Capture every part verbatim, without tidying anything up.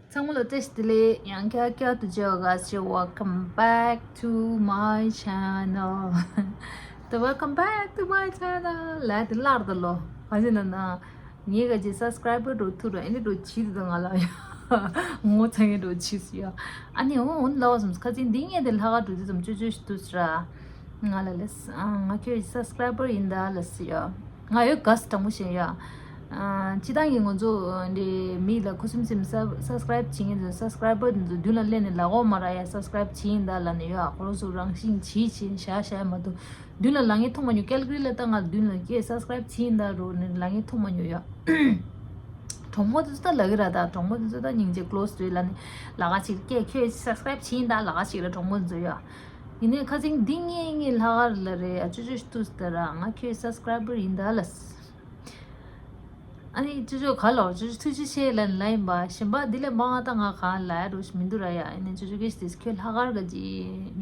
ཚང་མ་ལ་བཀྲ་ཤིས་བདེ་ལེགས། ཡང་བསྐྱར་བསྐྱར་དུ་བྱ་བ་ཞིག Welcome back to my channel. The welcome back to my channel. ལ་དེ་ལར་ད་ལོ། ག་ཅི་ན་ན། ངའི་ག་ཅི་སབ་སི་ཀ་རའི་བར་འགྲོ་ཐུག་ར་ཨེ་འདྲ་འགྲོ་ཆི་དུ་ང་ལ་ཡ། ངོ་ཚ་ངའི་འགྲོ་ཆི་སུ་ཡ། ཨ་ནི་འོ་འོ་ལ་བ་སམ་ཁ་ཅིག་འདི་ངས་དེ་ལྷག་ག་འགྲོ་དུས་ཙམ་ཅོ་ཅོ་ཞིག་ཏུ་སུ་ར། ང་ལ་ལས་ང་ཁྱོད་ཀྱི་སབ་སི་ཀ་རའི་བར་ཡིན་ད་ལ་སུ་ཡ། ང་ཡོད་ག་སུ་དྲང་མོ་བཤད་ཡ། ཨ། སྤྱི་བཏང་གི་ང་ཚོ་འདི་མི་ལ་ཁུ་སིམ་སིམ་སབ་སབ་སི་ཀ་རའིབ་བྱེད་མཁན་ཚོ་སབ་སི་ཀ་རའི་བར་དེ་ཚོ་མདུན་ལ་སླེབས་ནས་ལབ་འོ་མ་ར་ཡ་སབ་སི་ཀ་རའིབ་བྱེད་ཡིན་ད་ལབ་ནས་ཡོད། ཨ་ཁོ་རང་ཚོ་རང་བཞིན་བྱེད་བྱེད་བཞག་བཞག་མ་གཏོགས་མདུན་ལ་ལབ་མཁན་མཐོང་མ་མྱོང་། ཀལ་ག་རི་ལ་ད་ང་མདུན་ལ་ཀྱེ་སབ་སི་ཀ་རའིབ་བྱེད་ཡིན་ད་རོ་ནས་ལབ་མཁན་མཐོང་མ་མྱོང་ཡ། གྲོགས་མོ་དེ་ཚོ་ད་ལབ་གི་ར། ད་གྲོགས་མོ་དེ་ཚོ་ད་སྙིང་རྗེ་ཀློ་སི་རེད་ལབ་ནས་ལབ་ག་ཅིག་ཀྱེ་ཁྱོད་སབ་སི་ཀ་རའིབ་བྱེད་ཡིན་ད་ལབ་ག་ཅིག་ར་གྲོགས་མོ་དེ་ཚོ་ཡ། ཡིན་ནའི་ཁ་ཅིག་འདི་ངས་ངས་ལྷག་ག་ར་ལ་རེད། ཨ་ཅོ་ཅོ་ཞིག་ཏུ་སྟེ་ར་ང་ཁྱོད་སབ་སི་ཀ་རའི་བར་ཡིན་ད་ལ། ཨ་ནི་ཅོ་ཅོ་ག་ལོ་ཅོ་ཅོ་ཐུགས་རྗེ་ཆེ་ལབ་ལབ་ཡིན་པ། གཞན་པ་འདི་ལས་མང་ང་ད་ང་ག་ལ་རོ་ཞིག་མི་འདུག་ར་ཡ། ཨ་ནི་ཅོ་ཅོ་གེ་ཞིག་ཁྱོད་ལྷག་ག་ར་ག་ཅི་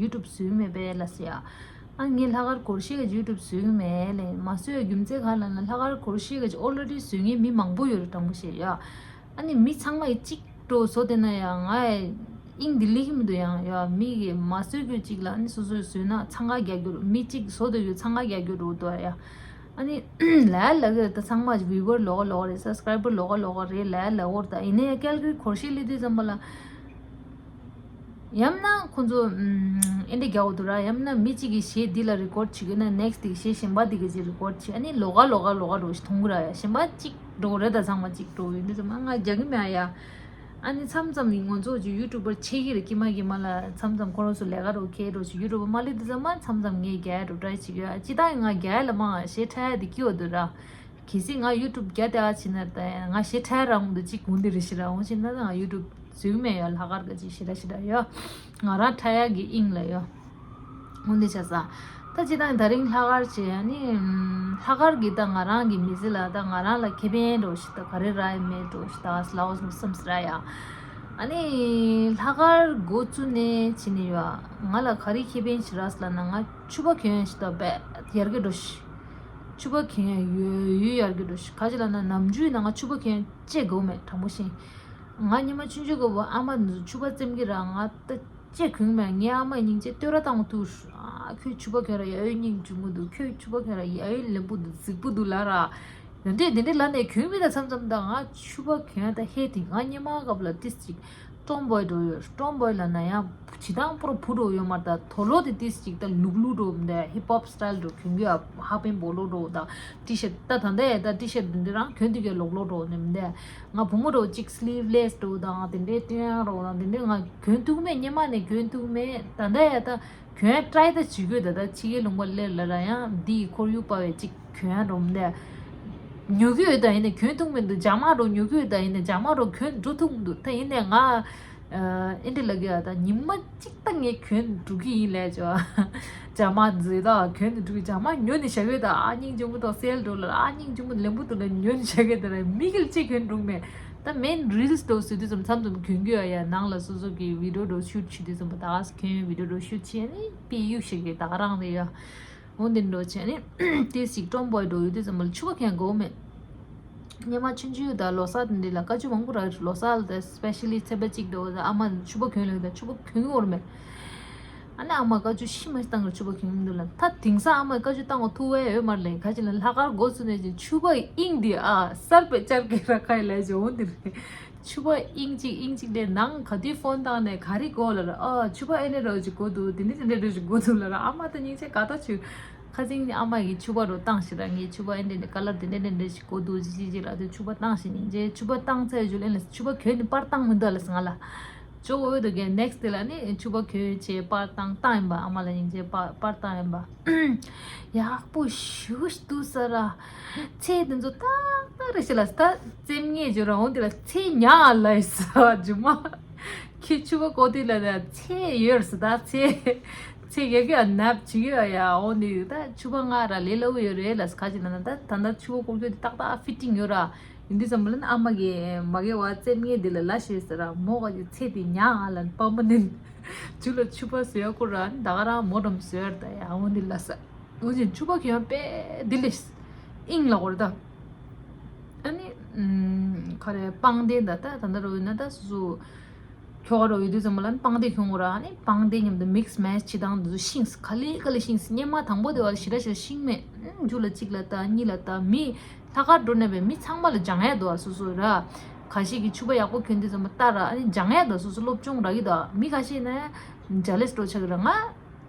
ཡུ་ཊུབ་བཟོས་མེད་པས་ལ་སི་ཡ། ཨ་ངས་ལྷག་ག་ར་གོར་ཤེ་ག་ཅི་ཡུ་ཊུབ་བཟོས་མེད་ལེ། མ་བཟོས་རྒྱུ་མཚན་ག་ལ་ན་ལྷག་ག་ར་གོར་ཤེ་ག་ཅི་ཨོ་ལ་རེ་ཌི་བཟོས་མཁན་མི་མང་པོ་ཡོད་རེད་དྲང་པོ་བཤད་ཡ། ཨ་ནི་མི་ཚང་མ་ཡི་གཅིག་འགྲོ་བཟོ་དེ་ན་ཡང་ང་ཨིང་འདི་ལི་ཧི་མི་འདུག་ཡང་ཡ། མི་གི་མ་བཟོས་རྒྱུ་གཅིག་ལ་ཨ་ནི་སོ་སོས་བཟོས་ན་འཚང་ཁ་རྒྱག་རྒྱུ་རུ་མི་གཅིག་བཟོ་དེ་ཡོད་འཚང་ཁ་རྒྱག་རྒྱུ་རུ་འདུག་ཡ། ཨ་ནི་ལ་ལ་གི་ད་ཚང་མ་བིའུ་ཝར་ལོག་ལོག་རེད། སབ་སི་ཀ་རའི་བར་ལོག་ལོག་རེད། ལ་ལ་འོར་ད་ཡིན་ནའི་ཀལ་ག་རི་གོར་ཤེ་ལི་དུས་ཙམ་པ་ལ། ཡང་ན་ཁོང་ཚོ་ཨེ་འདྲ་རྒྱག་འོ་འདུག་ར། ཡང་ན་མི་གཅིག་གིས་གཞས་འདི་ལ་རི་ཀོར་ཌི་བྱེད་དགོས་ན་ནེག་སི་ཊི་གི་གཞས་གཞན་པ་འདི་གི་ཅིག་རི་ཀོར་ཌི་བྱེད། ཨ་ནི་ལོག་ག་ལོག་ག་ལོག་ག་འགྲོ་ཞིག་མཐོང་གི་ར་ཡ། གཞན་པ་གཅིག་འགྲོ་རེད། ད་ཚང་མ་གཅིག་འགྲོ་ཡོད་འདི་ཚོ་མ་ང་རྒྱག་གི་མེད་ཡ། ཨ་ནི་མཚམས་མཚམས་ནི་ང་ཚོ་ཅིག་ཡུ་ཊུབ་པར་ཆེ་གི་རེད། ཀྱི་མ་ཀྱི་མ་ལ་མཚམས་མཚམས་ཁོ་རང་ཚོ་ལས་ཀ་རོ་ཁེ་རོ་ཞིག་ཡུ་ཊུབ་པར་མ་ལི་འདི་ཚོ་མ་མཚམས་མཚམས་ངས་རྒྱག་ཡ་འགྲོ་ཊ་རའི་བྱེད་ཀྱི་ཡ། ཅི་ད་ང་རྒྱག་ཡ་ལ་མ་གཞས་འཁྲབ་ཡ་འདི་སྐྱིད་འོ་འདུག་ར། གལ་སྲིད་ང་ཡུ་ཊུབ་རྒྱ་དེ་ཨ་ཕྱིན་ན་ད་ང་གཞས་འཁྲབ་རང་དུ་གཅིག་གུང་དེ་རེ་ཞིག་ར་འོང་ཕྱིན་ན་ད་ང་ཡུ་ཊུབ་བཟོས་མེད་ཡོད། ལྷག་ག་ར་ག་ཅིག་ཞེ་དྲག་ཞེ་དྲག་ཡོད། ང་རང་འཁྲབ་ཡག་གི་དབྱིངས་ལ་ཡོད། འོང་དེ་བྱ་ས། ད་ཅི་ད་ད་རིང་ལྷག་ག་ར་བྱས་ཨ་ནི་ལྷག་ག་ར་གི་ད་ང་རང་གི་མི་ཚེ་ལ་ད་ང་རང་ལ་ཁེ་ཕན་འགྲོ་ཞིག་ད་ག་རེ་རག་ཡོད་མེད་འགྲོ་ཞིག་ད་ལ་འོ་སམ་སམ་སི་ར་ཡ། ཨ་ནི་ལྷག་ག་ར་འགོ་བཙུགས་ནས་ཕྱིན་ནས་ཡོད། ང་ལ་ག་རེ་ཁེ་ཕན་ཞིག་རག་སོང་ལབ་ན་ང་ཕྱུ་པ་གྱོན་ཞིག་ད་བས་ཡར་གི་འགྲོ་ཞིག་ཕྱུ་པ་གྱོན་ཡ་ཡོད་ཡོད་ཡར་གི་འགྲོ་ཞིག་ག་ཅི་ལབ་ན་ནམ་རྒྱུན་ན་ང་ཕྱུ་པ་གྱོན་ཅེས་དགོས་མེད་དྲང་པོ་བཤད། ང་ཉི་མ་ཆུང་ཆུང་སྐབས་ཨ་མ་འདི་ཚོ་ཕྱུ་པ་བཙེམ་གི་ར་ང་ད་ཅེས་གྱོན་མེད། ངའི་ཨ་མ་ཡི་སྙིང་རྗེ་བསྟོད་ར་བཏང་འདུག་ཨ་ཁྱོད་ཕྱུ་པ་གྱོན་ར་ཡ་ཡོད་སྙིང་རྗེ་མོ་འདུག་ཁྱོད་ཕྱུ་པ་གྱོན་ར་ཡ་ཡོད་ལེན་པོ་འདུག་རྫིག་པོ་འདུག་ལ་ར། ཡོན་ཏན་དེ་འདྲའི་ལ་ནས་གྱོན་མི་ད་མཚམས་མཚམས་ད་ང་ཕྱུ་པ་གྱོན་ད་ཧེ་དེ་ང་སྙེ་མ་སྐབས་ལ་ཏིས་ཅིག་ཀྲོམ་བོའི་འགྲོ་ཡོད། ཀྲོམ་བོའི་ལ་ན་ཡང་ཇི་ལྟར་པོ་ར་བུ་འགྲོ་ཡོད་མ་ད་དོ་ལོ་དེ་ཏིས་ཅིག་ད་ལུག་ལུག་འགྲོ་མི་འདའ་ཧིབ་ཧོབ་སི་ཊལ་འགྲོ་གྱོན་གྱི་ཡ། ཧ་པན་པོ་ལོ་འགྲོ་ད་ཏི་ཤར་ད་ད་འདའ་ཡ་ད་ཏི་ཤར་དེ་འདྲ་རང་གྱོན་དུས་ཀྱི་ལོག་ལོ་འགྲོ་ནི་མི་འདའ་ང་བུ་མོ་འགྲོ་ཅིག་སི་ལིབ་ལེས་འགྲོ་ད་ང་དེ་འདྲའི་སྟོན་ཡང་འགྲོ་ད་དེ་འདྲའི་ང་གྱོན་ཐུག་མེད་སྙེ་མ་ནས་གྱོན་ཐུག་མེད་ད་འདའ་ཡ་ད། གྱོན་ཊ་རའི་ད་བྱེད་དགོས་ད། ད་ཕྱི་རྒྱལ་ལུང་པ་སླེབས་ལ་ར་ཡང་འདི་ཡི་ཁོར་ཡུག་པ་བས་ཅིག་གྱོན་རོམ་ད། ཉོ་གི་ཡོད་ད་ཡིན་ནའི་གྱོན་ཐུབ་མི་འདུག་རྒྱ་མ་རོ་ཉོ་གི་ཡོད་ད་ཡིན་ནའི་རྒྱ་མ་རོ་གྱོན་འགྲོ་ཐུབ་མི་འདུག་ད་ཡིན་ནའི་ང་ཨེ་འདྲ་ལབ་གི་ཡ། ད་ཉི་མ་གཅིག་ད་ངས་གྱོན་འགྲོ་གི་ཡིན་ལས་ཅོ། རྒྱ་མ་འཛི་ད་གྱོན་འགྲོ་གི་རྒྱ་མ་ཉོ་ནས་བཞག་གི་ད། ཨ་སྙིང་རྗེ་མོ་ད་སེལ་འགྲོ་ལ་ཨ་སྙིང་རྗེ་མོ་ལེན་པོ་འདུག་ལ་ཉོ་ནས་བཞག་གི་ད་ར་མི་གིར་ཅིག་གྱོན་འགྲོ་མེད། ད་མེན་རིལ་སི་འགྲོ་ཟེར་དུས་ཙམ་མཚམས་མཚམས་གྱོན་གྱི་ཡོད་ཡ། ནང་ལ་སོ་སོ་གི་བི་ཌི་ཡོ་འགྲོ་ཤུ་ཊི་བྱེད་དུས་ཙམ་པ་ད་ག་ས་གྱོན་བི་ཌི་ཡོ་འགྲོ་ཤུ་ཊི་བྱེད་ནི་པི་ཡུག་ཞིག་གི་ད་ག་རང་རེད་ཡ། འོ་འདི་འགྲོ་བྱས་ནི་ཏིས་ཅིག་ཀྲོམ་བོའི་འགྲོ་ཡོད་དུས་ཙམ་པ་ལ་ཕྱུ་པ་གྱོན་དགོས་མེད། སྙེ་མ་ཆུང་ཆུང་ད་ལོ་གསར་དེ་འདྲ་ལ་ཀ་ཅུ་མང་པོ་རག་ལོ་གསར་ལ་ད་སི་པེ་ཤ་ལི་ཚེས་པ་གཅིག་འགྲོ་ད་ཨ་མ་ཕྱུ་པ་གྱོན་ལ་ད་ཕྱུ་པ་གྱོན་གི་ཡོད་མེད། ཨ་ནི་ཨ་མ་ཀ་ཅུ་ཤི་མ་ཤི་བཏང་གི་ཕྱུ་པ་གྱོན་གི་འདུག་ལ། ད་དེང་སང་ཨ་མ་ཀ་ཅུ་བཏང་བ་ཐུག་བས་ཡོད་མ་རེད་ལེ། ག་ཅི་ལ་ལྷག་དཀར་འགོ་ཚུགས་ནས་ཅིག་ཕྱུ་པ་དབྱིངས་འདི་ཨ་གསར་པའི་བཅར་གི་ར་ཁ་ཡི་ལས་ཅིག་འོང་འདི་རེད། ཕྱུ་པ་དབྱིངས་གཅིག་དབྱིངས་གཅིག་ལས་ནང་ག་དུས་ཕོན་བཏང་ནས་ག་རེ་དགོས་ལ་ར། ཨ་ཕྱུ་པ་ཨེ་འདྲ་འདྲ་ཅིག་དགོས་འདུག་དེ་འདྲ་དེ་འདྲ་འདྲ་ཅིག་དགོས་འདུག་ལ་ར། ཨ་མ་ད་སྙིང་རྗེ་དགའ་ད་ཆུ། ཁ་སང་ཨ་མ་གིས་ཕྱུ་པ་རོ་བཏང་ཞིག་ར། ངས་ཕྱུ་པ་ཨེ་འདྲ་འདྲ་ཀ་ལར་དེ་འདྲ་དེ་འདྲ་ཞིག་དགོས་འདུག་ཅི་ཅི་ཅི་ལ་དེ་ཕྱུ་པ་བཏང་ཞིག་སྙིང་རྗེ། ཕྱུ་པ་བཏང་ཚར་རྗེས་ལ་ཕྱུ་པ་གྱོན་ནས་པར་བཏང་མི་འདུག་ལ་ང་ལ། ཅོ་འོས་འདུག་གས་ནེག་སི་ཊི་དེ་ལ་ནི་ཕྱུ་པ་གྱོན་བྱས་པར་བཏང་བཏང་ཡིན་པ། ཨ་མ་ལ་སྙིང་རྗེ་པར་པར་བཏང་ཡིན་པ། ཡག་པོ་ཞུ་ཞིག་འདུག་ས་ར། ཚེ་དེ་ཚོ་ཏག་ཏག་རེད་ཤི་ལ་ས་ད་རྩེམ་ངེས་བརྗོད་རང་འོང་དེ་ལ་ཚེ་ཉག་ལ་ཡི་ས་ར་ཇུ་མ། ཁྱི་ཕྱུ་པ་ཀོ་ཏི་ལ་ན་ཚེ་ཡོད་རེད་ཟེར། ད་ཚེ་ཚེ་རྒྱག་གི་ཨ་ནབ་བྱེད་ཀྱི་ཨ་ཡ་འོ་ནི་ད་ཕྱུ་པ་ང་ར་ལས་སླ་བོ་ཡོད་རེད་ལ་ཟེར། ག་ཅི་ན་ན་ད་ད་ད་ཕྱུ་པ་ཀོ་ཏི་དེ་ཏག་ཏག་ཕི་ཊིང་ཡོད་ར། ཡིན་དུས་ཙམ་པ་ལ་ནི་ཨ་མ་གིས་མ་གི་བ་རྩེབ་ངེས་འདི་ལ་ལ་ཞེས་ཟེར་ར་མོ་ག་ཅི་ཚེ་དེ་ཉག་ང་ལ་ནི་པ་མ་ནི་ཇུ་ལ་ཕྱུ་པ་བཟོས་ཡ་ཁོ་ར་ནི་ད་ག་རང་མོ་འགྲམ་བཟོས་ཡ་ར་ད་ཡ་འོ་འདི་ལ་ས། འོ་ཅིན་ཕྱུ་པ་གི་ཡང་དཔེ་འདི་ལས་ཨིང་ལ་འོར་ད། ཨ་ནི་ ཨུམ། ག་རེ་པང་གདན་ད་ད་ད་ད་རུ་ཡིན་ན་ད་སོ་སོ། ཁྱོ་ག་རོ་ཡོད་དུས་ཙམ་པ་ལ་ནི་པང་གདན་གྱོན་དགོས་ར། ཨ་ནི་པང་གདན་མཉམ་དུ་མིག་སི་མེ་ཆི་བྱེད་སྟངས་དེ་ཚོ་ཤེས། ག་ལེ་ག་ལེ་ཤེས། སྔོན་མ་དང་པོ་དེ་བ་ཞེ་དྲག་ཞེ་དྲག་ཤེས་མེད། ཨུམ། མཇུག་ལ་གཅིག་ལ་ལྟ། གཉིས་ལ་ལྟ། མི་ལྷག་དཀར་འགྲོ་ནས་པའི་མི་ཚང་མ་ལ་སྦྱང་ཡ་འདུག་ཨ། སོ་སོ་ར། ཁ་ཤས་ཀྱིས་ཕྱུ་པ་ཡག་པོ་གྱོན་དུས་ཙམ་པ་ལྟ་ར། ཨ་ནི་སྦྱང་ཡ་འདུག་སོ་སོ་སློབ་སྦྱོང་རག་གི་འདུག་མི་ཁ་ཤས་ནས་ཇེ་ལེ་སི་འགྲོ་ཆགས་ཀྱི་ར། ང་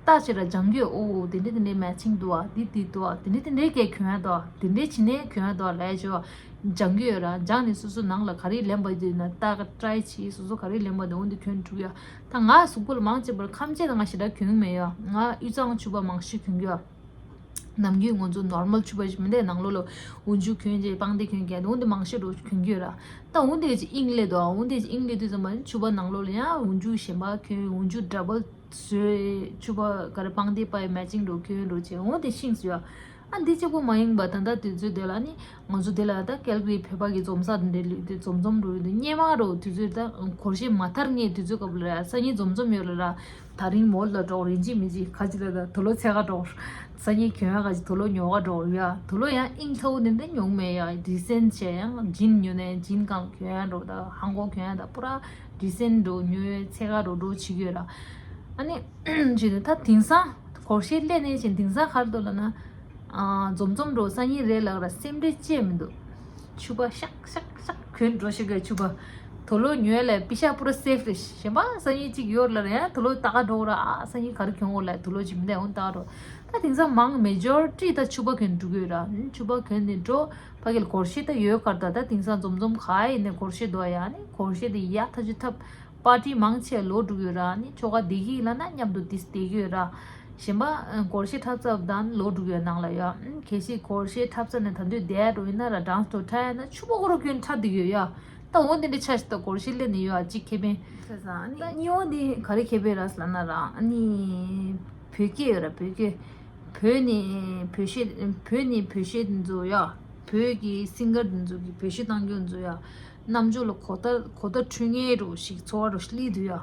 ལྟ་བྱས་ར་སྦྱང་གི་ཡོད། ཨོ་དེ་འདྲས་དེ་འདྲས་མེ་ཆིང་འདུག་ཨ། འདི་འདི་འདུག་ཨ། དེ་འདྲས་དེ་འདྲས་གས་གྱོན་ཡ་འདུག་ཨ། དེ་འདྲས་བྱས་ནས་གྱོན་ཡ་འདུག་ཨ་ལབ་ཡ་བྱས་བ། སྦྱང་གི་ཡོད་ར། སྦྱངས་ནས་སོ་སོ་ནང་ལ་ག་རེ་ལེན་པ་འདུག་ན་ལྟ་ག་ཊ་རའི་བྱས། སོ་སོ་ག་རེ་ལེན་པ་འདུག་འོ་འདི་གྱོན་འགྲོ་གི་ཡ། ད་ང་གཟུགས་པོ་ལ་མང་ཆེ་བར་ཁམ་ཆས་ད་ང་ཞེ་དྲག་གྱོན་གི་མེད་ཡ། ང་དབུས་གཙང་ཕྱུ་པ་མང་ཤོས་གྱོན་གི་ཡ། ནམ་རྒྱུན་ང་ཚོ་ནོར་མལ་ཕྱུ་པ་ཞིག་མིན་ཏེ་ནང་ལོགས་ལ་འོག་འཇུག་གྱོན་བྱས་པང་གདན་གྱོན་གྱི་འདུག་འོ་འདི་མང་ཤོས་རུ་གྱོན་གྱི་ཡོད་ར། ད་འོ་འདི་ཅིག་དབྱིངས་སླེབས་འདུག་འོ་འདི་ཅིག་དབྱིངས་སླེབས་དུས་ཙམ་པ་ཕྱུ་པ་ནང་ལོགས་ལ་ཡང་འོག་འཇུག་གཞན་པ་གྱོན། འོག་འཇུག་ཌ་བལ་བཟོས། ཕྱུ་པ་ག་རེ་པང་གདན་པའི་མེ་ཆིང་འགྲོ་གྱོན་འགྲོ་བྱས། འོ་འདི་ཤེས་སོང་ཡ། ཨ་འདི་གཅིག་པོ་མ་ཡིན་པ་ད་ལྟ་དུས་ཚོད་དེ་ལ་ནི་ང་ཚོ་དེ་ལ་ད་ཀལ་གྷ་རི་བོད་པ་གི་འཛོམས་ས་དེ་འདྲ་ལུས་དུས་འཛོམས་འཛོམས་འགྲོ་ཡོད་དུས་སྔོན་མ་རུ་དུས་ཚོད་ད་གོར་ཤེ་མ་ཐར་ངེས་དུས་ཚོད་སྐབས་ལ་ཡ་སང་ཉིན་འཛོམས་འཛོམས་ཡོད་ལ་ར། དེ་རིང་མོལ་ལ་འགྲོ་རིན་ཅི་མི་ཅི་ཁ་ཅིག་ལ་ད་དུག་ལོག་འཚོལ་ག་འགྲོ། སང་ཉིན་གྱོན་ཡ་ག་ཅིག་དུག་ལོག་ཉོ་ག་འགྲོ་ཡ། དུག་ལོག་ཡང་དབྱིངས་ཐོག་ནས་འདི་ཉོ་མེད་ཡ། ཌི་སེན་བྱས་ཡང་ཇིན་ཉོ་ནས་ཇིན་གང་གྱོན་ཡ་འགྲོ། ད་ཧང་གོ་གྱོན་ཡ་ད་པུ་ར་ཌི་སེན་འགྲོ་ཉོ་འཚོལ་ག་འགྲོ་འགྲོ་བྱེད་ཀྱི་ཡོད་ར། ཨ་ནི་བྱས་ནས་ད་དེང་སང་གོར་ཤེ་སླེབས་ནས་བྱས་དེང་སང་ག་རེ་འདུག་ལབ་ན། ཨ་འཛོམས་འཛོམས་འགྲོ་སང་ཉིན་རེད་ལབ་ར་སེམས་ཁྲལ་ཅི་ཡང་མི་འདུག་ཕྱུ་པ་ཤག་ཤག་ཤག་གྱོན་འགྲོ་ཤེས་གི་ཕྱུ་པ། དུག་ལོག་ཉོས་ལ་པི་ཤ་པུ་ར་སེབ་རེད། གཞན་པ་སང་ཉིན་གཅིག་ཡོད་ལ་རེད། དུག་ལོག་ལྟ་ག་འགྲོ་ར། ཨ་སང་ཉིན་ག་རེ་གྱོན་འོ་ལ་དུག་ལོག་ཅིག་མི་འདུག་འོ་ལྟ་ག་འགྲོ། ད་དེང་སང་མང་མེ་ཇོ་རི་ཊི་ད་ཕྱུ་པ་གྱོན་འགྲོ་གི་ཡོད་ར། ཕྱུ་པ་གྱོན་ནས་འགྲོ། ཕ་གིར་གོར་ཤེ་ད་ཡོད་གར་ད། ད་དེང་སང་འཛོམས་འཛོམས་ག་ཡིན་ནས་གོར་ཤེ་འདུག་ཡ། ནི་གོར་ཤེ་དེ་ཡ་ཐ་ཇུ་ཐབ། པར་ཊི་མང་ཆེ་ལོག་འགྲོ་གི་ཡོད་ར། ནི་ཁྱོ་ག་བསྡད་ཀྱི་ལབ་ན་མཉམ་དུ་ཏིས་བསྡད་ཀྱི་ཡོད་ར། གཞན་པ་གོར་ཤེ་འཁྲབ་ཚར་དང་ལོག་འགྲོ་གི་ཡོད་ནང་ལ་ཡ། གལ་སྲིད་གོར་ཤེ་འཁྲབ་ཚར་ནས་ད་དུང་བསྡད་འགྲོ་ཡིན་ན་ར་ཌན་སི་འགྲོ་འཁྲབ་ཡ་ན་ཕྱུ་པ་ཁོ་རང་གྱོན་འཁྲབ་བསྡད་ཀྱི་ཡོད་ཡ། ད་འོ་དེ་འདྲ་ཆགས་ཤག་ད་གོར་ཤེ་སླེབས་ནས་ཡོད་ཨ་གཅིག་ཁེ་ཕན། ད་གཉིས་པ་དེ་ག་རེ་ཁེ་ཕན་རག་ལབ་ན་ར། ཨ་ནི་བོད་སྐད་ཡོད་ར་བོད་སྐད། བོད་ནས་བོད་གཞས་བོད་ནས་བོད་གཞས་འདི་ཚོ་ཡ། བོད་ཀྱི་སིང་གར་འདི་ཚོ་གི་བོད་གཞས་བཏང་རྒྱུ་འདི་ཚོ་ཡ། རྣམ་འགྱུར་ལ་གོ་བརྡ་གོ་བརྡ་འཕྲོད་མཁན་རོ་ཞིག་ཚོར་བ་རོ་ཞིག་སླེབས་འདུག་ཡ།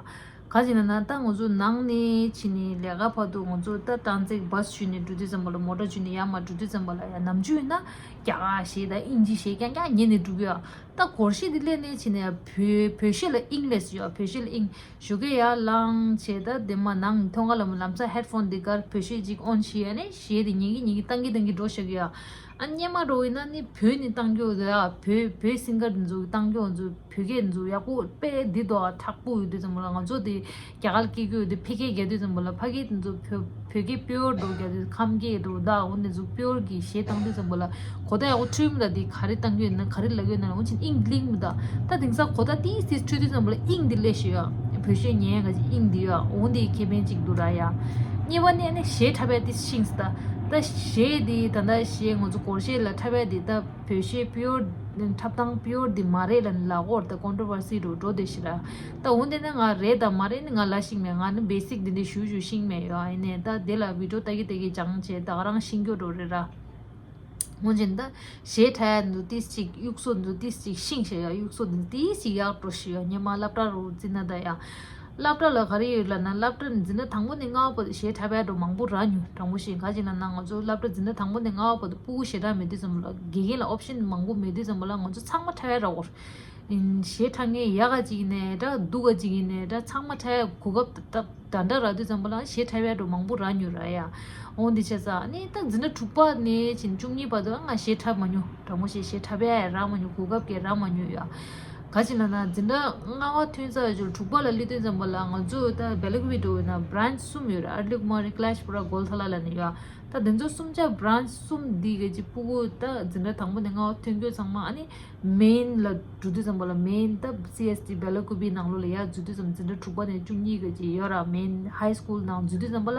ག་ཅི་ན་ན་ད་ང་ཚོ་ནང་ནས་ཕྱིན་ནས་ལས་ཀ་བར་དུ་ང་ཚོ་ད་ཊྲན་སིཊ་བྷ་སི་བརྒྱུད་ནས་འགྲོ་དུས་ཙམ་པ་ལ་མོ་ཊ་བརྒྱུད་ནས་ཡར་མར་འགྲོ་དུས་ཙམ་པ་ལ་ཡ་ནམ་རྒྱུན་ཡིན་ན་རྒྱ་གར་གཞས་དང་དབྱིན་ཇི་གཞས་རྐྱང་རྐྱང་ཉན་ནས་འགྲོ་གི་ཡ། ད་གོར་གཞས་འདི་སླེབས་ནས་ཕྱིན་ནས་བོད་བོད་གཞས་ལ་དབྱིངས་སླེབས་སོང་ཡ། བོད་གཞས་ལ་དབྱིངས། ཞོགས་ཀས་ཡར་ལངས་བྱས་ད་དེ་མ་ནང་ཐོང་ག་ལ་མོ་ལམ་སང་ཧེཌ་ཕོན་འདི་གར་བོད་གཞས་ཅིག་ཨོན་བྱས་ཡ་ནས་གཞས་དེ་ཉན་གི་ཉན་གི་བཏང་གི་བཏང་གི་འགྲོ་ཤག་གི་ཡ། ཨ་སྔོན་མ་འགྲོ་ཡིན་ན་ནི་བོད་ནས་བཏང་རྒྱུ་ཡོད་ཡ། བོད་བོད་སིང་གར་འདི་ཚོ་བཏང་རྒྱུ་འདི་ཚོ་བོད་སྐད་འདི་ཚོ་ཡག་པོ་དཔེ་འདི་དོ་ཨ་དྲག་པོ་ཡོད་དུས་ཙམ་པ་ལ་ང་ཚོ་དེ་རྒྱ་གར་སྐད་རྒྱུ་ཡོད་དུས་ཕལ་སྐད་རྒྱག་དུས་ཙམ་པ་ལ་ཕ་སྐད་འདི་ཚོ་བོད་བོད་སྐད་པིའོར་འགྲོ་རྒྱག་དུས་ཁམས་སྐད་འགྲོ་ད་འོ་འདི་ཚོ་པིའོར་གི་གཞས་བཏང་དུས་ཙམ་པ་ལ། གོ་བརྡ་ཡག་པོ་འཕྲོད་མི་འདུག་འདི་ག་རེ་བཏང་རྒྱུ་ཡིན་ན་ག་རེ་ལབ་ཀྱི་ཡོད་ན་འོན་ཀྱང་དབྱིངས་གླིང་མི་འདུག་ད་དེང་སང་གོ་བརྡ་ཏིས་ཏིས་འཕྲོད་དུས་ཙམ་པ་ལ་དབྱིངས་འདི་སླེབས་ཤག་ཡ། བོད་གཞས་ཉན་ག་ཅིག་དབྱིངས་འདི་ཡ། འོ་འདི་ཁེ་ཕན་ཅིག་འདུག་ར་ཡ། གཉིས་པ་ནས་ནི་གཞས་འཁྲབ་ཡ་ཏིས་ཤེས་སོང་ད། ད་གཞས་འདི་ད་ལྟ་གཞས་ང་ཚོ་གོར་གཞས་ལ་འཁྲབ་ཡ་འདི་ད་བོད་གཞས་པིའོར་འཁྲབ་སྟངས་པིའོར་འདི་མ་རེད་ལབ་ནས་ལབ་ཀྱི་ཡོད་རེད། ད་ཀོན་ཊོ་ཝར་སི་རུ་འགྲོ་བསྡད་ཤག་ར། ད་འོ་འདི་ནི་ང་རེད་དང་མ་རེད་ནི་ང་ལབ་ཤེས་མེད། ང་ནི་བེ་སིག་འདི་འདྲ་ཞུ་ཞུ་ཤེས་མེད་ཡ། ཡིན་ནའི་ད་དེ་ལ་བི་ཌིའོ་ལྟ་གི་ལྟ་གི་སྦྱངས་བྱས་ད་ག་རང་ཤེས་རྒྱུ་འགྲོ་རེད་ར། འོན་ཀྱང་ད་གཞས་འཁྲབ་ཡ་འདི་ཏིས་ཅིག་གཡུག་སོ་འདི་ཏིས་ཅིག་ཤེས་ཤག་ཡ། གཡུག་སོ་འདི་ཏིས་ཅིག་ཡག་འགྲོ་ཤག་ཡ། སྔོན་མ་སློབ་གྲྭ་རུ་འཛིན་ན་ད་ཡ། སློབ་གྲྭ་ལ་ག་རེ་ཡོད་ལབ་ན་སློབ་གྲྭ་འཛིན་གྲྭ་དང་པོ་ནས་ལྔ་པ་བར་གཞས་འཁྲབ་ཡ་འགྲོ་མང་པོ་རག་མྱོང་། དྲང་པོ་བཤད་ག་ཅི་ལབ་ན་ང་ཚོ་སློབ་གྲྭ་འཛིན་གྲྭ་དང་པོ་ནས་ལྔ་པ་བར་དུ་ཕྲུ་གུ་ཞེ་དྲག་མེད་དུས་ཙམ་པ་ལ་དགེ་རྒན་ལ་ཨོབ་ཤན་མང་པོ་མེད་དུས་ཙམ་པ་ལ་ང་ཚོ་ཚང་མ་འཁྲབ་ཡ་རག་གི་ཡོད་རེད། གཞས་འཁྲབ་མཁན་ཡག་ག་ཅིག་ཡིན་ནའི་འདྲ་སྡུག་ག་ཅིག་ཡིན་ནའི་འདྲ་ཚང་མ་འཁྲབ་ཡ་གོ་སྐབས་ད་ད་འདྲ་རག་དུས་ཙམ་པ་ལ་གཞས་འཁྲབ་ཡ་འགྲོ་མང་པོ་རག་མྱོང་ར་ཡ། འོ་འདི་བྱས་ཙང་ནི་ད་འཛིན་གྲྭ་དྲུག་པ་ནས་བྱས་ནས་བཅུ་གཉིས་བར་དུ་ང་གཞས་འཁྲབ་མ་མྱོང་། དྲང་པོ་བཤད་གཞས་འཁྲབ་ཡ་ཡ་རག་མ་མྱོང་། གོ་སྐབས་ཀྱང་རག་མ་མྱོང་ཡ། ག་ཅི་ལབ་ན་འཛིན་གྲྭ་ལྔ་པ་ཐོན་ཚར་ཡ་ཅིག་དྲུག་པ་ལ་སླེབས་དུས་ཙམ་པ་ལ་ང་ཚོ་ད་བེ་ལ་ཀུ་པི་འགྲོ་བ་ཡིན་ན་བྷ་རན་ཆི་གསུམ་ཡོད་ར། ཨར་ལི་ཀུ་མ་རི་ཀེ་ལ་ཤི་པུ་ར་གོལ་ཐ་ལ་ལབ་ནས་ཡོད་ཡ། ད་དེ་ཚོ་གསུམ་ཆ་བྷ་རན་ཆི་གསུམ་འདི་གི་ཅིག་ཕྲུ་གུ་ད་འཛིན་གྲྭ་དང་པོ་ནས་ལྔ་པ་ཐོན་རྒྱུ་ཚང་མ་ཨ་ནི་མེན་ལ་འགྲོ་དུས་ཙམ་པ་ལ་མེན་ད་སི་ཨེས་ཊི་བེ་ལ་ཀུ་པི་ནང་ལོགས་ལ་ཡར་འཛུལ་དུས་ཙམ་འཛིན་གྲྭ་དྲུག་པ་ནས་བཅུ་གཉིས་གི་ཅིག་ཡོད་ར། མེན་ཧའི་སི་ཀུལ་ནང་འཛུལ་དུས་ཙམ་པ་ལ་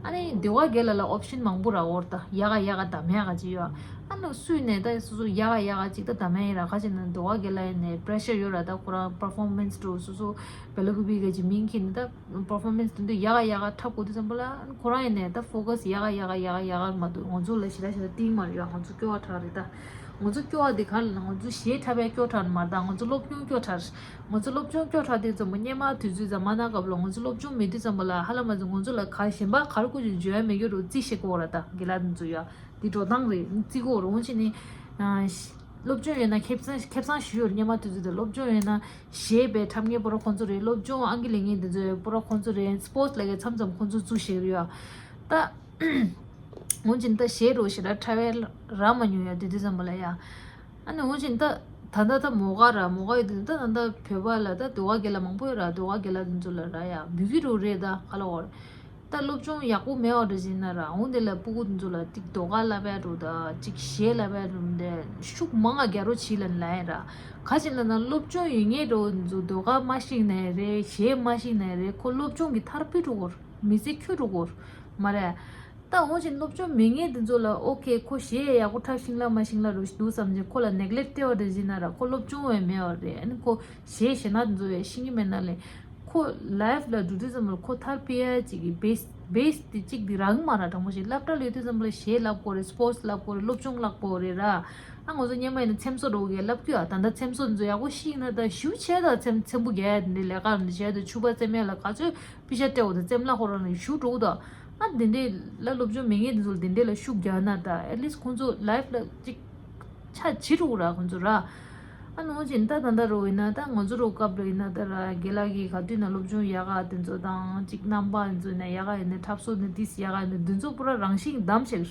ཨ་ནི་དེ་བ་གེ་ལ་ལ་ཨོབ་ཤན་མང་པོ་རག་གི་ཡོད་རེད། ད་ཡག་ག་ཡག་ག་གདམ་ཡག་ག་ཅིག་ཡོད། ཨ་ནི་སུས་ནས་ད་སོ་སོ་ཡག་ག་ཡག་ག་ཅིག་ད་གདམ་ཡག་ཡིན་ར། ག་ཅི་ན་དེ་བ་གེ་ལ་ཡིན་ནས་པེ་རེ་ཤར་ཡོད་ར། ད་ཁོ་རང་པར་ཕོར་མེན་སི་འགྲོ་སོ་སོ་བེ་ལ་ཀུ་པི་གི་ཅིག་མིང་ཁྱེར་ནས་ད་པར་ཕོར་མེན་སི་དེ་འདྲ་ཡག་ག་ཡག་ག་འཁྲབ་དགོས་དུས་ཙམ་པ་ལ་ཁོ་རང་ཡིན་ནའི་ད་ཕོ་ཀ་སི་ཡག་ག་ཡག་ག་ཡག་ག་ཡག་ག་མ་འདུག་ང་ཚོ་ལ་ཞེ་དྲག་ཞེ་དྲག་སྟེར་མ་རེད་ཡ། ང་ཚོ་སྐྱོ་བ་དྲགས་རེད་ད། ང་ཚོ་སྐྱོ་བ་དེ་ག་རེ་ལབ་ན་ང་ཚོ་གཞས་འཁྲབ་ཡ་སྐྱོ་དྲགས་མ་རེད་ད། ང་ཚོ་སློབ་སྦྱོང་སྐྱོ་དྲགས་རེད། ང་ཚོ་སློབ་སྦྱོང་སྐྱོ་དྲགས་དུས་ཙམ་པ་སྔོན་མ་དུས་ཚོད་ཛ་མ་ན་སྐབས་ལ་ང་ཚོ་སློབ་སྦྱོང་མེད་དུས་ཙམ་པ་ལ་ཧ་ལམ་ང་ཚོ་ང་ཚོ་ལ་ག་གཞན་པ་ག་རེ་བཀོལ་ཅིག་འཇོན་ཡ་མེད་རྒྱུ་རུ་རྩིས་བྱེད་དགོས་རེད་ད། དགེ་ལགས་དེ་ཚོ་ཡ་དེ་འགྲོ་སྟངས་རེད། རྩིས་དགོས་རེད། འོན་ཅི་ནི། སློབ་སྦྱོང་ཡོད་ན་ཁེ་བཟང་ཁེ་བཟང་ཞུ་ཡོད་རེད། སྔོན་མ་དུས་ཚོད་དེ་སློབ་སྦྱོང་ཡོད་ན་གཞས་པའི་འཁྲབ་མཁན་པོ་ར་ཁོང་ཚོ་རེད། སློབ་སྦྱོང་ཨང་ཀི་ལེན་མཁན་དེ་ཚོ་པོ་ར་ཁོང་ཚོ་རེད། སྤོར་ཊི་ལབ་མཁན་མཚམས་མཚམས་ཁོང་ཚོ་བཙུགས་བཞག་རེད་ཡ། ད་འོན་ཀྱང་ད་གཞས་རོ་ཞེ་དྲག་འཁྲབ་ཡ་རག་མ་མྱོང་ཡ། དེ་དུས་ཙམ་པ་ལ་ཡ། ཨ་ནི་འོན་ཀྱང་ད་ད་ད་ད་མོ་ག་ར་མོ་ག་ཡོད་དུས་ད་ད་ད་བོད་པ་ལ་ད་ཟློས་གར་རྒན་ལགས་མང་པོ་ཡོད་ར། ཟློས་གར་རྒན་ལགས་དེ་ཚོ་ལ་ར་ཡ་འབུལ་གྱི་རོ་རེད། ད་ག་ལ་འོར། ད་སློབ་སྦྱོང་ཡག་པོ་མེད་པ་འདྲ་ཞིག་ན་ར། འོན་དེ་ལ་སྤུ་གུ་དེ་ཚོ་ལ་ཅིག་ཟློས་གར་བསླབ་ཡ་འགྲོ་ད་ཅིག་གཞས་བསླབ་ཡ་འགྲོ་འདི་ཤུགས་མང་ང་རྒྱག་རོགས་བྱེད་ལབ་ལབ་ཡ་ར། ག་ཅི་ལབ་ན་སློབ་སྦྱོང་ཡོད་མཁན་འགྲོ་དེ་ཚོ་ཟློས་གར་མ་ཤེས་ནའི་རེད། གཞས་མ་ཤེས་ནའི་རེད། ཁོ་སློབ་སྦྱོང་གི་མཐར་ཕུད་འགྲོ་གོ་ར། མི་ཚེ་འཁྱོལ་འགྲོ་གོ་ར་མ་རེད། ད་འོ་ཅིག་སློབ་སྦྱོང་མེད་མཁན་དེ་ཚོ་ལ་ཨོ་ཁེ་ཁོ་གཞས་ཡག་པོ་འཁྲབ་ཤེས་ལ་མ་ཤེས་ལ་རུ་འདུག་བསམ་ཅིག་ཁོ་ལ་ནེག་ལེག་སྤྲད་པ་འདྲ་ཞིག་ན་ར། ཁོ་སློབ་སྦྱོང་བས་མེད་པ་རེད། ཨ་ནི་ཁོ་གཞས་གཞས་ནག་དེ་ཚོ་ཡ་ཤེས་ཀྱི་མེད་ན་ལས། ཁོ་ལའིཕ་ལ་འགྲོ་དུས་ཙམ་པ་ལ་ཁོ་མཐར་ཕུད་ཡ་ཅིག་གི་བེ་སི་བེ་སི་དེ་གཅིག་དེ་རག་གི་མ་ར། དྲང་པོ་ཞིག་སློབ་གྲྭ་ལ་ཡོད་དུས་ཙམ་པ་ལ་གཞས་བསླབ་དགོས་རེད། སྤོར་ཊི་བསླབ་དགོས་རེད། སློབ་སྦྱོང་བསླབ་དགོས་རེད་ར། ཨ་ང་ཚོ་སྔོན་མ་ཡིན་ན་འཚེམ་བཟོ་འགྲོ་གི་བསླབ་རྒྱུ་ཡ། ད་ལྟ་འཚེམ་བཟོ་འདི་ཚོ་ཡག་པོ་ཤེས་ན་ད་ཞུ་བྱས་ད་འཚེམ་འཚེམ་བུ་རྒྱག་ཡ་དེ་འདྲའི་ལས་ཀ་འདི་བྱས་ད་ཕྱུ་པ་འཚེམ་ཡ་ལ་ག་ཚོད་པི་ཤ་སྤྲད་འོ་ད་འཚེམ་ལ་ཁོ་རང་ནས་ཞུ་འགྲོ་གི་ད། ཨ་དེ་འདྲའི་ལ་སློབ་སྦྱོང་མེད་མཁན་དེ་ཚོ་ལ་དེ་འདྲའི་ལ་ཤུགས་རྒྱག་ན་ད་ཨེ་ལིསི་ཁོང་ཚོ་ལའིཕ་ལ་ཅིག་ཆ་བྱེད་འགྲོ་གི་ར་ཁོང་ཚོ་ར། ཨ་ནི་འོ་ཅིག་ད་ད་ད་རོ་ཡིན་ན་ད་ང་ཚོ་རོ་སྐབས་རོ་ཡིན་ན་ད་ར་རྒན་ལགས་ཀྱིས་ག་དུས་ན་སློབ་སྦྱོང་ཡག་ག་དེ་ཚོ་དང་ཅིག་རྣམ་པ་དེ་ཚོ་ཡིན་ན་ཡག་ག་ཡིན་ན་འཁྲབ་སོ་ནི་དིས་ཡག་ག་ཡིན་ན་དེ་ཚོ་པུ་ར་རང་བཞིན་གདམ་བྱེད།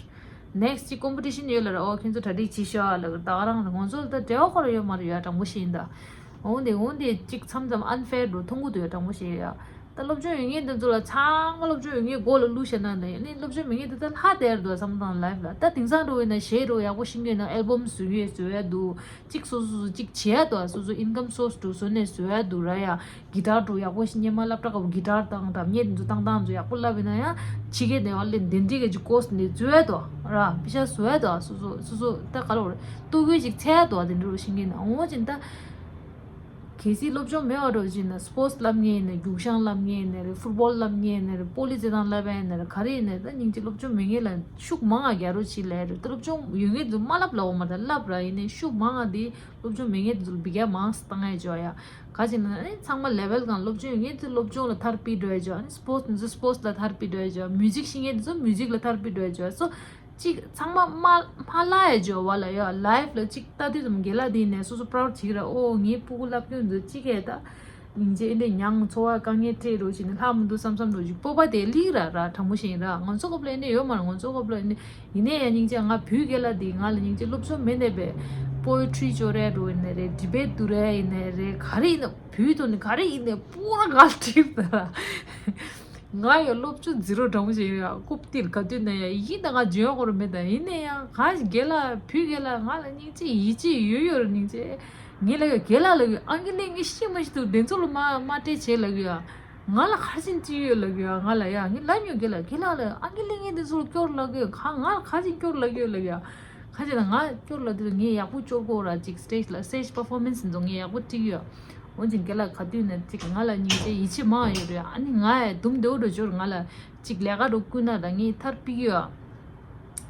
ནེག་སི་ཊི་ཅིག་ཀོམ་པི་ཊི་ཤན་ཡོད་ལ་ར། ཨོ་ཁྱོད་ཚོ་གྲ་སྒྲིག་བྱེད་ཤོག་ཨ་ལ་ད་ག་རང་ང་ཚོ་ལ་ད་འབྲེལ་བ་ཁོ་ར་ཡོད་མ་རེད་ཡ། དྲང་པོ་ཞིག་ཡིན་ད། འོ་འདི་འོ་འདི་ཅིག་མཚམས་མཚམས་ཨན་ཕེར་འགྲོ་མཐོང་གི་འདུག་ཡ། དྲང་པོ་ཞིག་ཡ། ད་སློབ་སྦྱོང་ཡོད་མཁན་དེ་ཚོ་ལ་ཚང་མ་སློབ་སྦྱོང་ཡོད་མཁན་མགོ་ལ་བླུགས་བྱས་ན་ནི་ནི་སློབ་སྦྱོང་མེད་མཁན་དེ་ད་ལྷག་དེར་འདུག་བསམ་བློ་བཏང་ལའིཕ་ལ། ད་དེང་སང་འགྲོ་བས་ན་གཞས་རོ་ཡག་པོ་ཤེས་མཁན་ན་ཨལ་བམ་བཟོ་ཡས་བཟོ་ཡ་འདུག་ཅིག་སོ་སོ་སོ་ཅིག་བྱས་འདུག་སོ་སོ་ཨིན་ཀམ་སོར་སི་འདུག་བཟོ་ནས་བཟོ་ཡ་འདུག་ར་ཡ། གི་ཏར་འགྲོ་ཡག་པོ་ཤེས་མཁན་མ་སློབ་གྲྭ་སྐབས་གི་ཏར་དང་འདྲ་མཉེན་དེ་ཚོ་བཏང་སྟངས་ཚོ་ཡག་པོ་བསླབ་ཡིན་ན་ཡང་ཕྱི་རྒྱལ་ནས་ཨ་ལེ་འདི་འདྲི་གི་ཅིག་ཀོར་སི་འདི་བཟོ་ཡ་འདུག་ར། པི་ཤ་བཟོ་ཡ་འདུག་སོ་སོ་སོ་སོ་ད་ག་ལ་བར་ཏུ་གུ་ཅིག་འཚོལ་ཡ་འདུག་དེ་འདྲ་ཤེས་མཁན་ན་འོ་ཅིག་ད། གལ་སྲིད་སློབ་སྦྱོང་མེད་པ་འགྲོ་ཕྱིན་ན་སྤོར་ཊི་བསླབ་མཁན་ཡིན་ན་རྒྱུག་ཤང་བསླབ་མཁན་ཡིན་ན་རེད། ཕུཊ་བོལ་བསླབ་མཁན་ཡིན་ན་རེད། པོ་ལི་རྩེད་ཐང་བསླབ་ཡ་ཡིན་ན་རེད། ག་རེ་ཡིན་ན་རེད། ད་སྙིང་རྗེ་སློབ་སྦྱོང་མེད་མཁན་ལ་ཤུགས་མང་ང་རྒྱག་རོགས་བྱེད་ལབ་རེད། ད་སློབ་སྦྱོང་ཡོད་མཁན་ཚོ་མ་བསླབ་ལབ་འོ་མ་ད་བསླབ་ར་ཡིན་ནའི་ཤུགས་མང་ང་དེ་སློབ་སྦྱོང་མེད་མཁན་ཚོ་ལ་འབུལ་རྒྱག་མང་ཙམ་བཏང་ཡ་འཇོག་ཡ། ག་ཅི་ན་ཨེ་ཚང་མ་ལེ་ཝལ་གང་སློབ་སྦྱོང་ཡོད་མཁན་ཚོ་སློབ་སྦྱོང་ལ་མཐར་ཕུད་འགྲོ་ཡ་འཇོག་ཨ་ནི་སྤོར་ཊི་ཚོ་སྤོར་ཊི་ལ་མཐར་ཕུད་འགྲོ་ཡ་འཇོག་མིའུ་ཟིག་ཤེས་མཁན་ཚོ་མིའུ་ཟིག་ལ་མཐར་ཕུད་འགྲོ་ཡ་འཇོག་སོ། གཅིག་ཚང་མ་མ་མ་ལ་ཡ་འཇོག་བ་ལ་ཡ། ལའིཕ་ལ་གཅིག་ལྟ་དུས་ཙམ་རྒན་ལགས་དེ་ནས་སོ་སོ་པ་རའུ་ཌི་བྱེད་ཀྱི་ར། ཨོ་ངའི་སྤུ་གུ་བསླབ་སྐྱོན་འདི་གཅིག་གས་ད་སྙིང་རྗེ་ཨེ་འདྲས་མྱངས། འཚོ་བ་དཀའ་ངལ་སྤྲད་རོགས་བྱས་ནས་ལྷག་མི་འདུག་བསམ་བསམ་འགྲོ་ཅིག་སྤོབས་པ་དེ་སླེབས་ར་ར། དྲང་པོ་བཤད་ཡིན་ར། ང་ཚོ་སྐབས་ལ་ཨེ་འདྲས་ཡོད་མ་རེད། ང་ཚོ་སྐབས་ལ་ཨེ་འདྲས་ཡིན་ནའི་ཡ་སྙིང་རྗེ་ང་བོད་རྒན་ལགས་དེ་ང་ལ་སྙིང་རྗེ་སློབ་སྦྱོང་མེད་ནས་པའི་པོ་ཨེ་ཊི་རི་སྐྱོར་ཡ་འགྲོ་ཡིན་ནའི་རེད། ཌི་བེཊ་བསྡུར་ཡ་ཡིན་ནའི་རེད། ག་རེ་ཡིན་ན་བོད་དོན་ནི་ག་རེ་ཡིན་ནའི་པུ་ར་ག་ལ་ཁྲིད་ད་ར། ང་ཡང་སློབ་སྦྱོང་ཛི་རོ་འདྲ་པོ་ཞིག་ཡིན་ཡ། རྐུབ་སྟེགས་ག་དུས་ན་ཡ་ཡིན་ད་ང་འཇོན་ཡོང་གི་རེད་མེད་ད། ཡིན་ནའི་ཡང་ག་རྒན་ལགས་བུ་རྒན་ལགས་ང་ལ་སྙིང་རྗེ་ཡིད་ཆེས་ཡོད་ཡོད་རེད། སྙིང་རྗེ་ངས་ལབ་ཡ་རྒན་ལགས་ལབ་ཡ་ཨང་ཀི་ལེན་ངས་ཤེས་མ་ཤེས་འདུག་དེ་ཚོ་ལ་མ་མ་སྤྲད་བྱས་ལབ་ཡ། ང་ལ་ག་རེ་བྱེད་ཀྱི་ཡོད་ལབ་ཡ། ང་ལ་ཡ་ངས་ལབ་མྱོང་རྒན་ལགས་རྒན་ལགས་ལ་ཨང་ཀི་ལེན་མཁན་དེ་ཚོ་ལ་སྐྱོར་ལབ་ཡ་ག་ང་ལ་ག་རེ་བྱེད་སྐྱོར་ལབ་ཡ་ལབ་ཡ། ག་རེ་ལ་ང་སྐྱོར་ལབ་དུས་ངས་ཡག་པོ་སྐྱོར་དགོས་ར། ཅིག་སི་ཊེཇ་ལ་སི་ཊེཇ་པར་ཕོར་མེན་སི་འདུག་ངས་ཡག་པོ་སྒྲིག་ཡོད། འོན་ཀྱང་རྒན་ལགས་ག་དུས་ནས་ཅིག་ང་ལ་སྙིང་རྗེ་ཡིད་ཆེས་མང་ཡོད་རེད། ཨ་ནི་ང་ཡ་དུམ་བདེ་བོ་འགྲོ་ཆོག་ང་ལ་ཅིག་ལས་ཀ་འགྲོ་བསྐུལ་ན་ད་ངས་མཐར་ཕུད་ཀྱི་ཡོད།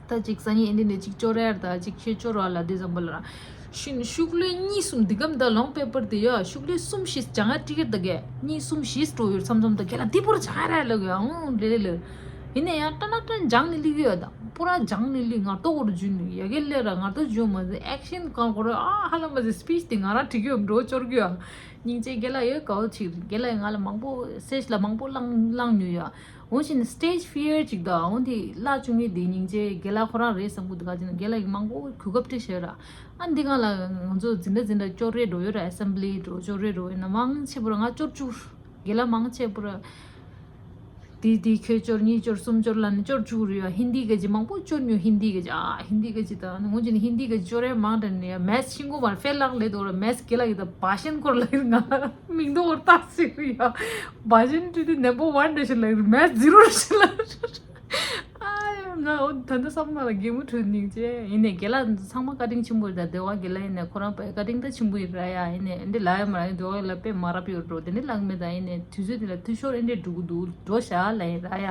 ད་ཅིག་སང་ཉིན་ཨེ་འདྲ་འདྲ་ཅིག་སྐྱོར་རེད་ད་ཅིག་ཁྱོད་སྐྱོར་བ་ལ་དུས་ཙམ་པ་ལ་ར། ཤུ་ཤུགས་ལོས་གཉིས་གསུམ་འདི་གམ་ད་ལོང་པེ་པར་དེ་ཡོད། ཤུགས་ལོས་གསུམ་བཞི་སྦྱང་ཡ་ཀྲི་ཀེཊ་ད་གས་གཉིས་གསུམ་བཞི་འགྲོ་ཡོད་མཚམས་མཚམས་ད་རྒན་ལགས་འདི་པོར་སྦྱང་ཡ་ར་ལབ་ཡ། ཨང་ལེ་ལེ་ལེ། ཡིན་ནའི་ཡང་ཏྲ་ན་ཏྲ་སྦྱང་ནི་ལི་གི་ཡོད་ད། པུ་ར་སྦྱང་ནི་ལི་ང་ཏོག་གོར་འཇུ་ནི་ཡ་གི་ལེ་ར་ང་ཏོག་འཇུ་མ་ཟེ་ཨེག་ཤན་གང་གོ་ར་ཨ་ཧ་ལ་མ་ཟེ་སི་པིཆ་དེ་ང་རང་བྲིས་གི་ཡོད་འགྲོ་སྐྱོར་གི་ཡོད། སྙིང་རྗེ་རྒན་ལགས་ཡོད་གའོ་ཆིག་རྒན་ལགས་ང་ལ་མང་པོ་སི་ཊེཇ་ལ་མང་པོ་བླངས་བླངས་མྱོང་ཡོད། འོན་ཞིན་སི་ཊེཇ་ཕི་ཡར་ཅིག་ད་འོན་དེ་བླ་བཅུག་ངེས་དེ་སྙིང་རྗེ་རྒན་ལགས་ཁོ་རང་རེད་བསམ་གི་འདུག་ག་ཅིག་ན་རྒན་ལགས་ཀྱི་མང་པོ་གོ་སྐབས་སྤྲད་ཤེས་ར། ཨ་འདི་གང་ལ་ང་ཚོ་འཛིན་གྲྭ་འཛིན་གྲྭ་སྐྱོར་རེ་འགྲོ་ཡོད་ར། ཨེ་སེམ་བྷི་ལི་འགྲོ་སྐྱོར་རེ་འགྲོ་ཡོད་ན་མང་ཆེ་པོ་ར་ང་སྐྱོར་བཅུག་རྒན་ལགས་མང་ཆེ་པོ་ར། དེ་དེ་ཁྱོད་སྐྱོར་གཉིས་སྐྱོར་གསུམ་སྐྱོར་ལ་ནི་སྐྱོར་བཅུག་རེད་ཡ། ཧིན་དི་ག་ཅི་མང་པོ་སྐྱོར་མྱོང་། ཧིན་དི་ག་ཅི་ཨ་ཧིན་དི་ག་ཅི་ད་ནི་ངོ་ཅི་ནི་ཧིན་དི་ག་ཅི་སྐྱོར་རེ་མང་དྲན་ནི་ཡ། མེ་ཐི་ཤིང་གོ་མར་ཧྥེལ་ལག་ལེ་དོ་ར། མེ་ཐི་རྒན་ལགས་ཀྱི་ད་བ་ཤན་སྐོར་ལ་ཡིན་ང་མིང་དོ་བར་ཏག་ཞིག་རེད་ཡ། བ་ཤན་ཏི་ཏི་ནམ་བར་ཝན་རེ་ཤི་ལ་མེ་ཐི་ཛི་རོ་རེ་ཤི་ལ། ཨ་ཡ་ང་འོ་ད་ད་བསམ་ན་ལ་གད་མོ་ཁྲོད་སྙིང་རྗེ། ཡིན་ནའི་རྒན་ལགས་ཚང་མ་བཀའ་དྲིན་ཆེན་པོ་རེད། ད་ཟློས་གར་རྒན་ལགས་ཡིན་ནའི་ཁོ་རང་བཀའ་དྲིན་ད་ཆེན་པོ་ཡིན་ར་ཡ། ཡིན་ནའི་འདི་ལ་ཡ་མ་ར་ཡིན་ཟློས་གར་ལ་དཔེ་མ་རབ་ཡོད་འགྲོ་དེ་འདྲ་ལགས་མེད། ད་ཡིན་ནའི་དུས་ཚོད་དེ་ལ་འཐུས་ཤོར་འདི་འགྲོ་གི་འདུག་འགྲོ་བཞག་ལ་ཡིན་ར་ཡ།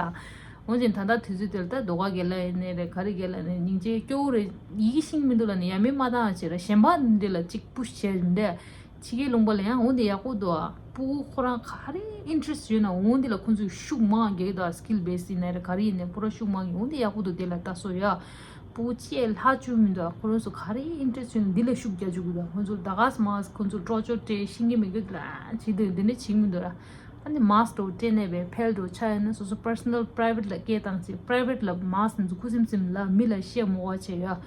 འོན་ཀྱང་ད་ལྟ་དུས་ཚོད་དེ་ལ་ད་ཟློས་གར་རྒན་ལགས་ཡིན་ནའི་རེད། ག་རེ་རྒན་ལགས་ཡིན་ནའི་སྙིང་རྗེ་སྐྱོ་བོ་རེད། ཡིད་ཀྱི་ཤིང་མི་འདུག་ལ་ནི་ཡ་མེད་མ་བཏང་བྱེད་ར། གཞན་པ་འདི་ལ་གཅིག་པུ་ཤི་བྱས་མི་འདྲ། ཕྱི་རྒྱལ་ལུང་པ་ལ་ཡང་འོ་འདི་ཡག་པོ་འདུག་ཨ། སྤུ་གུ་ཁོ་རང་ག་རེ་ཨིན་ཊི་རེ་སི་ཊི་ཡོད་ན་འོ་འདི་ལ་ཁོ་ཚོས་ཤུགས་མང་རྒྱག་གི་འདུག་ཨ། སི་ཀིལ་བེ་སི་ཡིན་ན་རེད། ག་རེ་ཡིན་ནའི་པུ་ར་ཤུགས་མང་གི་འོ་འདི་ཡག་པོ་འདུག་དེ་ལ་ལྟ་སོ་ཡ། སྤུ་ཅེ་ལྷག་བཅུག་མི་འདུག་ཁོ་རང་ཚོ་ག་རེ་ཨིན་ཊི་རེ་སི་ཊི་ཡོད་ན་འདི་ལ་ཤུགས་རྒྱག་བཅུག་གི་འདུག་ཁོ་ཚོ་ད་ག་སེ་མ་ཁོ་ཚོ་ཊོར་ཅར་སྤྲད་ཤེས་ཀྱི་མེད་གི་ལ་བྱེད་དུས་འདི་འདྲ་བྱེད་མི་འདུག་ར། ཨ་ནི་མཱསི་ཀི་འདྲ་བོ་སྤྲད་ནས་བས་ཕལ་འགྲོ་ཆ་ཡིན་ན་སོ་སོ་པར་སོ་ནལ་པ་རའི་ཝེ་ཊི་ལ་སྐད་བཏང་ཅིག་པ་རའི་ཝེ་ཊི་ལ་མཱསི་ཀི་འདི་ཚོ་ཁུ་སིམ་སིམ་ལ་མི་ལ་བཤད་མི་དགོས་བྱས་ཡོད།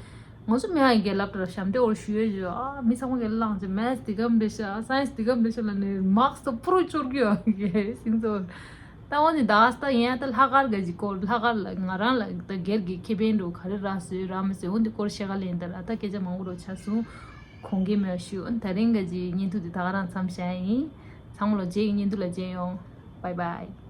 ང་ཚོ་མི་ཨ་ཡི་གེ་ལབ་དྲ་ཞབས་འདྲེ་འོར་ཞུ་ཡོད་ཡོད། ཨ་མི་ཚང་མ་གི་ལངས་ཅིག་མེ་ཐི་འདི་གམ་འདྲ་ཤ་སའེན་སི་འདི་གམ་འདྲ་ཤ་ལ་ནི་མཱསི་ཀི་ཚོ་ཕུ་རུ་ཅོར་གི་ཡོད་གི་སིང་ཚོ། ད་འོ་ནི་ད་ཨ་སྟ་ཡིན་ཨ་ད་ལྷག་དཀར་ག་ཅིག་སྐོར་ལྷག་དཀར་ལ་ང་རང་ལ་ད་སྒེར་གྱི་ཁེ་ཕན་འགྲོ་ག་རེ་རག་སོས་རག་མི་སོས་འོ་འདི་སྐོར་བཤད་ག་ལེན་ད་ར་ད་སྐད་ཆ་མང་པོ་རོ་ཆ་སོང་། གོང་གི་མེད་ཞུ་ཨ་ད་རིང་ག་ཅིག་བརྙན་ཐུང་འདི་ད་ག་རང་མཚམས་བཞག་ཡིན། ཚང་མ་ལོ་རྗེས་ཀྱི་བརྙན་ཐུང་ལ་མཇལ་ཡོང་། བའི་བའི།